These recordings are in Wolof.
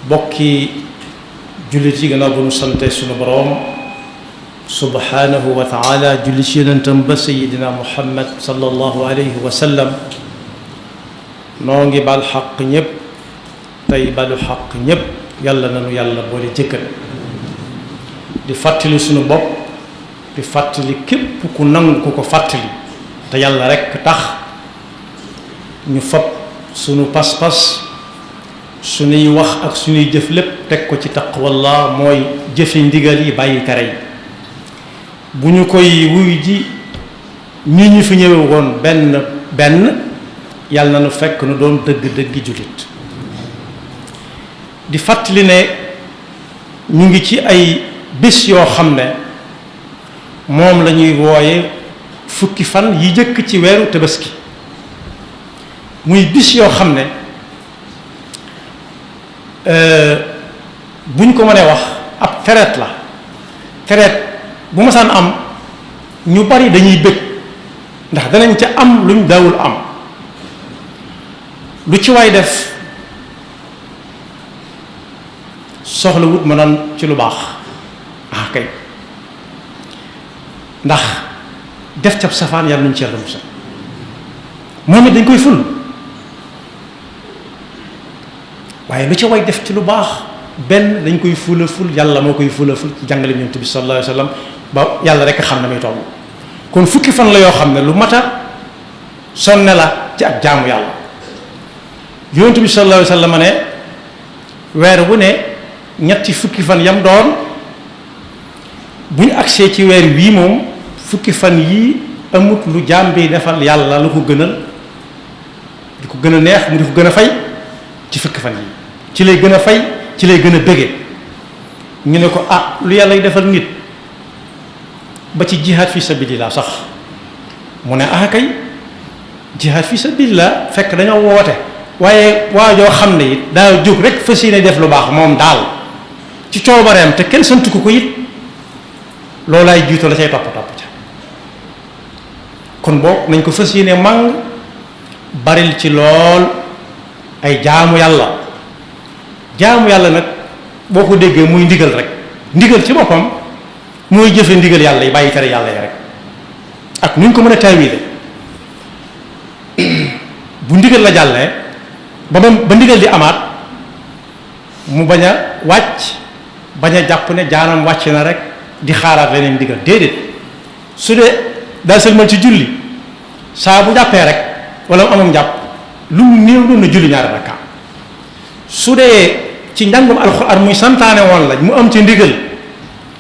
bokki jullit yi gannaaw bu nu sante sunu boroom subhanahu wa taala julli ci yonentam ba sayidina muhammad sallallahu alayhi wa sallam noo ngi bal xaq ñépp tey balu xaq ñépp yàlla nanu yàlla boole jëkkal di fàttali sunu bopp di fàttali képp ku nangu ku ko fàttali te yàlla rekk tax ñu fab sunu pas-pas sunuy wax ak sunuy jëf lépp teg ko ci taqwallah mooy jëfe ndigal yi bàyyi tere yi bu ñu koy wuy ji nii ñu fi ñëwe woon benn yàlla na nu fekk nu doon dëgg-dëggi jullit di fàttali ne ñu ngi ci ay bis yoo xam ne moom la ñuy wooye fukki fan yi jëkk ci weeru tabaski muy bis yoo xam ne buñ ko mënee wax ab tereet la tereet bu masaan am ñu bari dañuy bëgg ndax danañ ca am luñ daawul am lu ci waay def soxla wut ma doon ci lu baax kay ndax def cab safaan yàlla nuñ ci yàlla musal moom it dañ koy ful waaye lu ci way def ci lu baax benn dañ koy fula ful yàlla moo koy fula ful ci jàngale Yonent bi sallallahu alayhi wa sallam ba yàlla rekk xam na muy toll kon fukki fan la yoo xam ne lu mat a sonne la ci ak jaamu yàlla Yonent bi sallallahu alayhi wa sallam ne weer wu ne ñetti fukki fan yam doon bu ñu agsee ci weer wii moom fukki fan yii amut lu jaam bi defal yàlla lu ko gënal di ko gën a neex mu di ko gën a fay ci fukki fan yi ci lay gën a fay ci lay gën a bëgge ñu ne ko lu yàlla y defal nit ba ci jihaad fi sabilillah sax mu ne kay jihaad fi sabilillah fekk dañoo woote waaye waajoo xam ne it daa jóg rek fas yéene def lu baax moom daal ci coobareem te kenn santu ko it loolaay jiitu la cay topp ca kon boog nañ ko fas yéene mang baril ci lool ay jaamu yàlla nag boo ko déggee muy ndigal rek ndigal ci boppam mooy jëfe ndigal yàlla yi bàyyi tere yàlla yi rek ak nuñ ko mën a taawile bu ndigal la jàllee ba ndigal di amaat mu bañ a wàcc bañ a jàpp ne jaanam wàcc na rek di xaaraat leneen ndigal déedéet su dee daa sëlmal ci julli saa bu jàppee rek wala mu amam jàpp lu mu néew doon na julli ñaari rakka su dee ci njàngum alxuraan muy santaane woon la mu am ci ndigal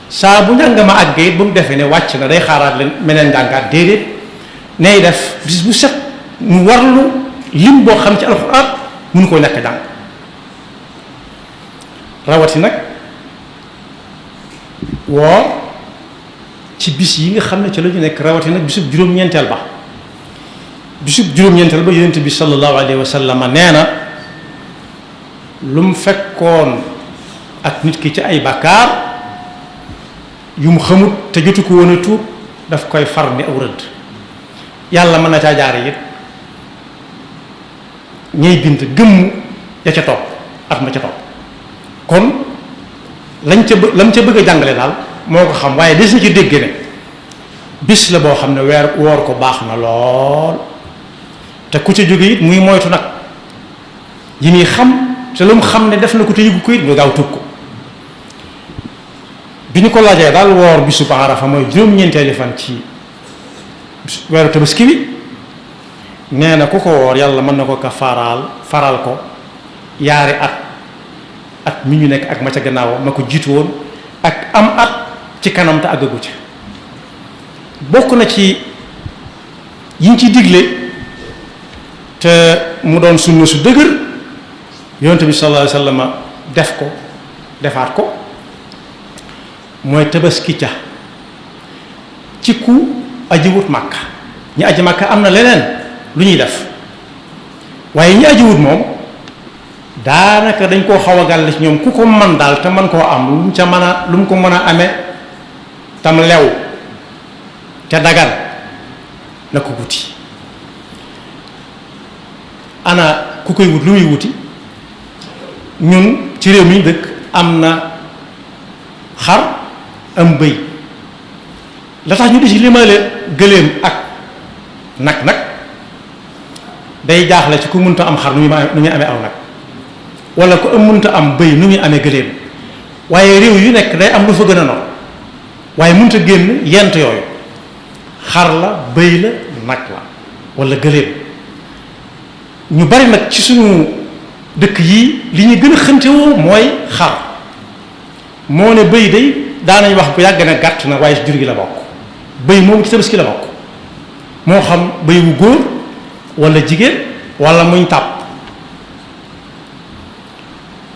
saa bu njàng ma àggee bu mu defee ne wàcc na day xaaraat leen meneen njàngaat déedéet nay def bis bu set mu warlu lim boo xam ci alxuraan mënu ko nekk jàng rawati nag woor ci bis yi nga xam ne ci la ñu nekk rawati nag bisub juróom-ñeenteel ba yonent bi sallallahu alayhi wa sallam nee na lu mu fekkoon ak nit ki ci ay bàkkaar yu mu xamut te jotu ko woon a tuub daf koy far ni aw rëdd yàlla mën na caa jaare it ñay bind gëmm ya ca topp at ma ca topp kon lam ca bëgg a jàngale daal moo ko xam waaye des na ci dégg ne bis la boo xam ne woor ko baax na lool te ku ca jóge it muy moytu nag yi muy xam te lu mu xam ne def na ko te yëgu ko it nga gaaw tuub ko bi ñu ko laajee daal woor bisub Arafa mooy juróom-ñeenteeli fan ci weeru tabaski bi nee na ku ko woor yàlla mën na ko faral ko yaari at mi ñu nekk ak ma ca gannaaw ma ko jiitu woon ak am at ci kanam te àggagu ca bokk na ci yiñ ci digle te mu doon sunna su dëgër yonent bi sallallahu alayhi wa sallam defaat ko mooy tabaski ca ci ku ajiwut màkka ñi aji màkka am na leneen lu ñuy def waaye ñi ajiwut moom daanaka dañ koo xaw a gàll ci ñoom ku ko man daal te man koo am lu mu ko mën a amee tam lew te dagan na ko wuti ana ku koy wut lu muy wuti ñun ci réew mi dëkk am na xar am bëy la tax ñu di ci limale gëléem ak nag day jaaxle ci ku mënta am xar nu muy amee aw nag wala ku mënta am bëy nu muy amee gëléem waaye réew yu nekk day am lu fa gën a noonu waaye mënta génn yent yooyu xar la bëy la nag la wala gëléem ñu bari nag ci suñu dëkk yii li ñuy gën a xëntewoo mooy xar moo ne bëy day daanañ wax bu yàgg na gàtt na waaye jur gi la bokk bëy moom ci tabaski la bokk moo xam bëy wu góor wala jigéen wala muñ tàpp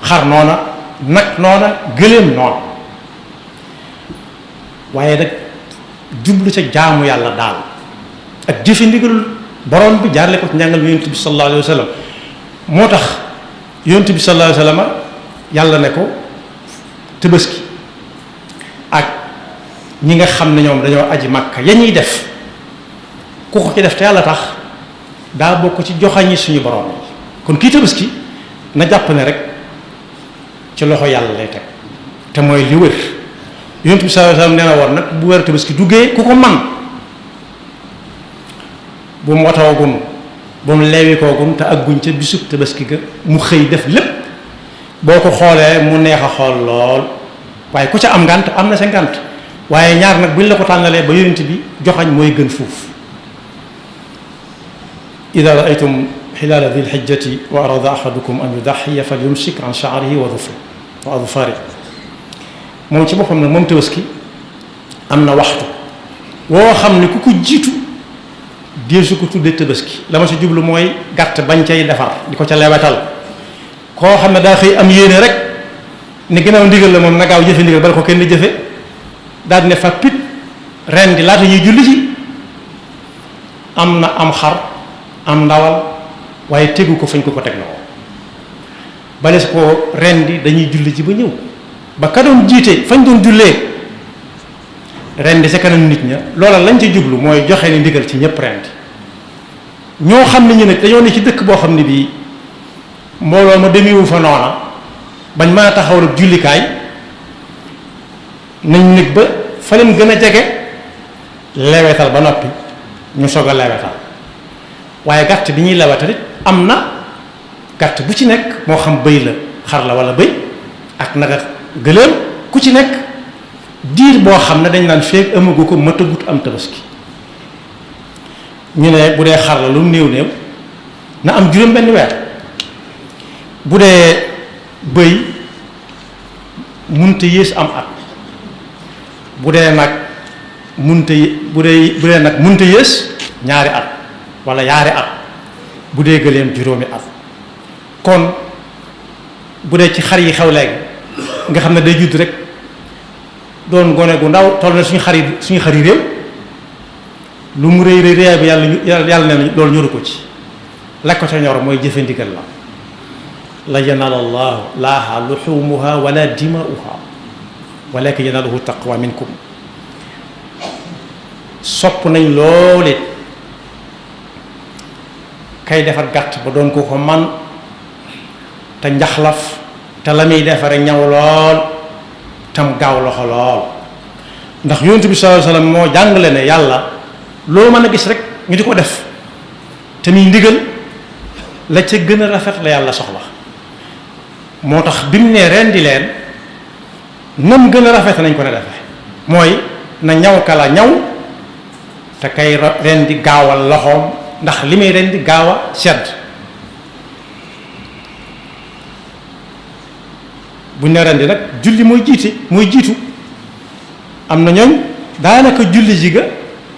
xar noona nag noona gëléem noona waaye nag jublu ca jaamu yàlla daal ak jëfe ndigalul borom bi jaarle ko ci njàngal yonent bi sallallahu alayhi wa sallam moo tax yonent bi sallallahu alayhi wa sallam yàlla ne ko tabaski ak ñi nga xam ne ñoom dañoo aji màkka ya ñuy def ku ko ci def te yàlla tax daa bokk ci joxañi suñu borom yi kon kii tabaski na jàpp ne rek ci loxo yàlla lay teg te mooy li wër yonent bi sallallahu alayhi wa sallam nee na woon nag bu weeru tabaski duggee ku ko man bu mu watoogun bu mu leewikoogun te agguñ ca bisub tabaski ga mu xëy def lépp boo ko xoolee mu neex a xool lool waaye ku ca am ngànt am na sa ngànt waaye ñaar nag buñ la ko tànnalee ba yonent bi joxañ mooy gën fuuf ida raaytum xilaala di lxijjati wa arada ahadukum an yudaxiya fal yumsik an shaarihi wa adfari moom ci boppam nag moom tabaski am na waxtu woo xam ne ku ko jiitu deesu ko tuddee tabaski la ma si jublu mooy gàtt bañ cay defar di ko ca lewetal koo xam ne daa xëy am yéene rek ne gannaaw ndigal la moom na gaaw jëfe ndigal bala ko kenn jëfe daal di ne fa pit ren di laata ñuy julli ci am na am xar am ndawal waaye tegu ko fañ ko teg na ko bale su ko ren di dañuy julli ci ba ñëw ba ka doon jiite fañ doon jullee rendi sa kanam nit ña loola lañ ca jublu mooy joxe ni ndigal ci ñëpp rendi ñoo xam ne ñu ne dañoo ne ci dëkk boo xam ne bii mbooloo ma demewu fa noona bañ mën a taxawal ak jullikaay nañ nekk ba fa leen gën a jege lewetal ba noppi ñu soog a lewetal waaye gàtt bi ñuy lewetal it am na gàtt bu ci nekk moo xam bëy la xar la wala bëy ak nag ak gëléem ku ci nekk diir boo xam ne dañ naan feeg amagu ko matagut am tabaski ñu ne bu dee xar la lu mu néew na am juróom benn weer bu dee bëy munta yées am at bu dee nag munta bu dee nag munta yées ñaari at wala yaari at bu dee gëléem juróomi at kon bu dee ci xar yi xew léegi nga xam ne day judd rek doon gone gu ndaw toll na suñu xar yi réew lu mu rëy rëy bi yàlla ne loolu ñoru ko ci la ko ca ñor mooy jëfe ndigal la yanaala allahu laaha luxumuha wala dimauha walakin yanaaluhu taqwa minkum sopp nañ loolit kay defar gàtt ba doon ko man te njaxlaf te la muy defare ñaw lool tam gaaw loxo lool ndax yonent bi sallallahu alayhi wasallam moo jàngale ne yàlla loo mën a gis rek ñu di ko def te muy ndigal la ca gën a rafet la yàlla soxla moo tax bi mu nee rendi leen nam gën a rafet nañ ko ne defe mooy na ñaw kala ñaw te kay rendi gaawal loxoom ndax li muy rendi gaaw a sedd bu ñu ne rendi nag julli mooy jiitu am na ñooñ daanaka julli ji ga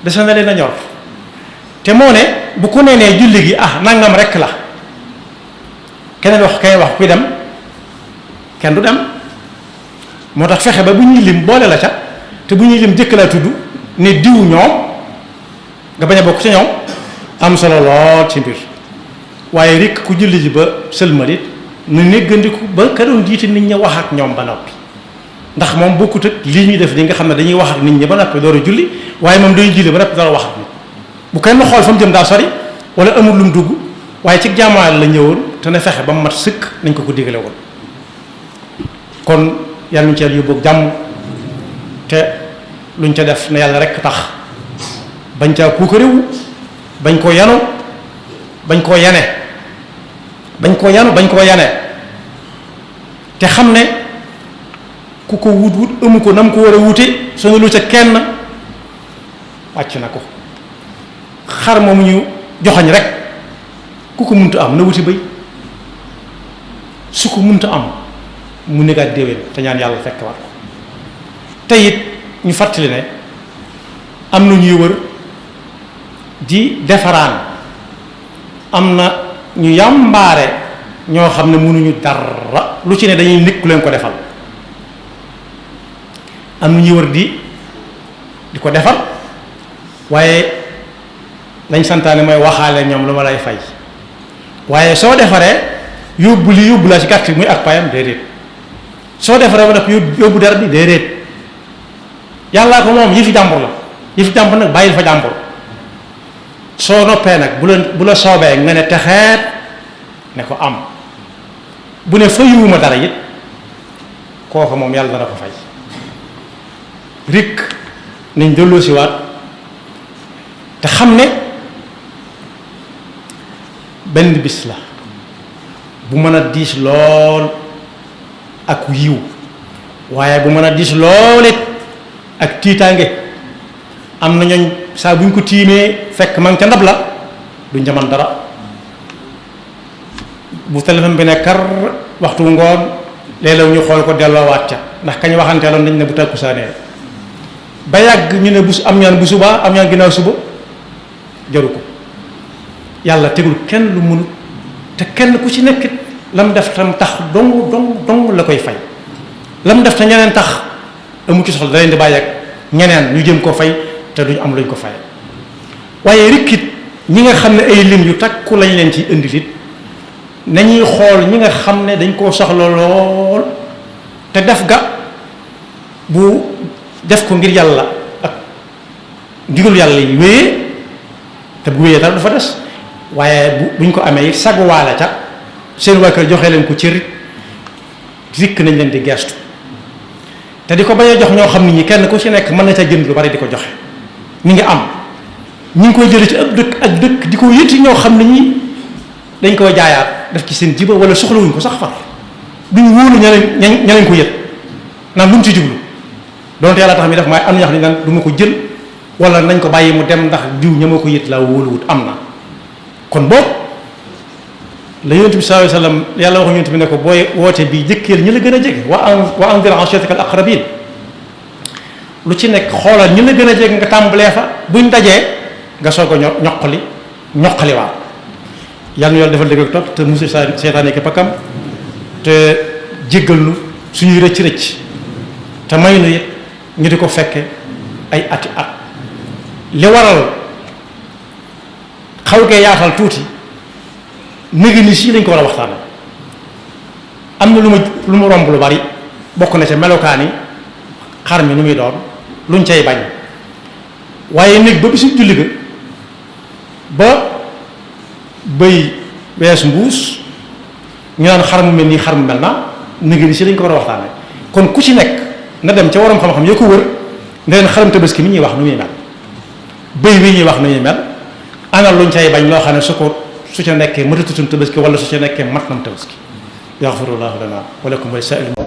dese na leen a ñor te moo ne bu ko nee julli gi nangam rekk la keneen wax kuy dem kenn du dem moo tax fexe ba bu ñuy lim boole la ca te bu ñuy lim jëkk laa tudd ne diw ñoom nga bañ a bokk ca ñoom am solo lool ci mbir waaye rek ku julli ji ba sëlmalit nu néggandiku ba ka doon jiite nit ñi wax ak ñoom ba noppi ndax moom bokkut ak lii ñuy def li nga xam ne dañuy wax ak nit ñi ba noppi door a julli waaye moom dañuy julli ba noppi door a wax ak nit bu kenn xool fa mu jëm daa sori wala amul lu mu dugg waaye ci jaamuwaale la ñëwoon te na fexe ba mu mat sëkk nañ ko digale woon kon yàlla ñu ci yàlla yóbbu jàmm te luñ ca def na yàlla rekk tax bañ caa puukarewu bañ koo yanu bañ koo yane bañ koo yanu bañ koo yane te xam ne ku ko wut amu ko nam ko war a wute soo lu ca kenn wàcc na ko xar moom ñu joxañ rek ku ko munta am na wuti bëy su ko munta am mu négaat déwén te ñaan yàlla fekk war ko te it ñu fàttali ne am na ñuy wër di defaraan am na ñu yàmbaare ñoo xam ne mënuñu dara lu ci ne dañuy nit ku leen ko defal am na ñuy wër di ko defal waaye lañ santaane mooy waxaale ñoom lu ma lay fay waaye soo defaree yóbbu li yóbbu laa ci gàtt muy ak payam déedéet soo defaree ba def yóbbu dara bi déedéet yàllaa ko moom yëfi jàmbur la yëfi jàmbur nag bàyyil fa jàmbur soo noppee nag bu la soobee nga ne texeet ne ko am bu ne fayuwuma dara it kooku moom yàlla dana ko fay rikk nañ delloo si waat te xam ne benn bis la bu mën a diis lool ak yiw waaye bu mën a diis lool it ak tiitaange am na ñooñ saa bu ñu ko tiimee fekk ma ngi ca ndab la duñ jaman dara bu téléphone bi ne kar waxtu ngoon léeg-léeg ñu xool ko delloowaat ca ndax kañ waxanteeloon dañ ne bu takkusaanee ba yàgg ñu ne bu am ñaan bu subaa am ñaan ginnaaw suba jaru ko yàlla tegul kenn lu mënut te kenn ku ci nekk lam def tam tax dong la koy fay lam def te ñeneen tax amu ci soxla da leen di bàyyi ak ñeneen ñu jëm ko fay te duñ am luñ ko fay waaye rikkit ñi nga xam ne ay lim yu takku lañ leen ci indil it nañuy xool ñi nga xam ne dañ koo soxla lool te def ga bu def ko ngir yàlla ak ndigalu yàlla yi wéyee te bu wéyee dara du fa des waaye buñ ko amee saguwaale ca seen waa kër joxe leen ko ci rikk nañ leen di gestu te di ko bañ a jox ñoo xam nit ñi kenn ku ci nekk mën na ca jënd lu bari di ko joxe mi ngi am ñu ngi koy jëlee ci ab dëkk ak dëkk di ko yëtti ñoo xam ne ñi dañ koy jaayaat def ci seen jiba wala soxlawuñ ko sax far duñ wóolu ña leen ko yët naan lu mu ci jublu donte yàlla tax mi def maay am na ñoo xam ne naan du ma ko jël wala nañ ko bàyyi mu dem ndax diw ña ma ko yët laa wóoluwut am na kon boobu la yonent bi sallallahu alayhi wasallam yàlla wax yonent bi ne ko booy woote bii jëkkeel ñi la gën a jege wa anzir ashiratakal aqrabin lu ci nekk xoolal ñi la gën a jege nga tàmbalee fa buñ dajee nga soog a ñoqali waa yàlla nu yàlla defal dëgg ak topp te musul seytaane ki pakkam te jéggal nu suñuy rëcc te may nu it ñu di ko fekke ay ati at li waral xaw gee yaatal tuuti néegi ni sii lañ ko war a waxtaane am na lu mu romb lu bari bokk na ca melokaani xar mi nu muy doon luñ cay bañ waaye néeg ba bisu julli ga ba bëy wees mbuus ñu naan xar mu mel nii xar mu mel na néegi ni sii lañ ko war a waxtaane kon ku ci nekk na dem ca waroom xam-xam yoo ko wër ne leen xaram tabaski mi ñuy wax nu muy mel bëy wi ñuy wax nu muy mel ana luñ cay bañ loo xam ne su ca nekkee matatutum tabaski wala su ca nekkee mat nam tabaski yaxfirullahu lana wa lakum wa li saa'il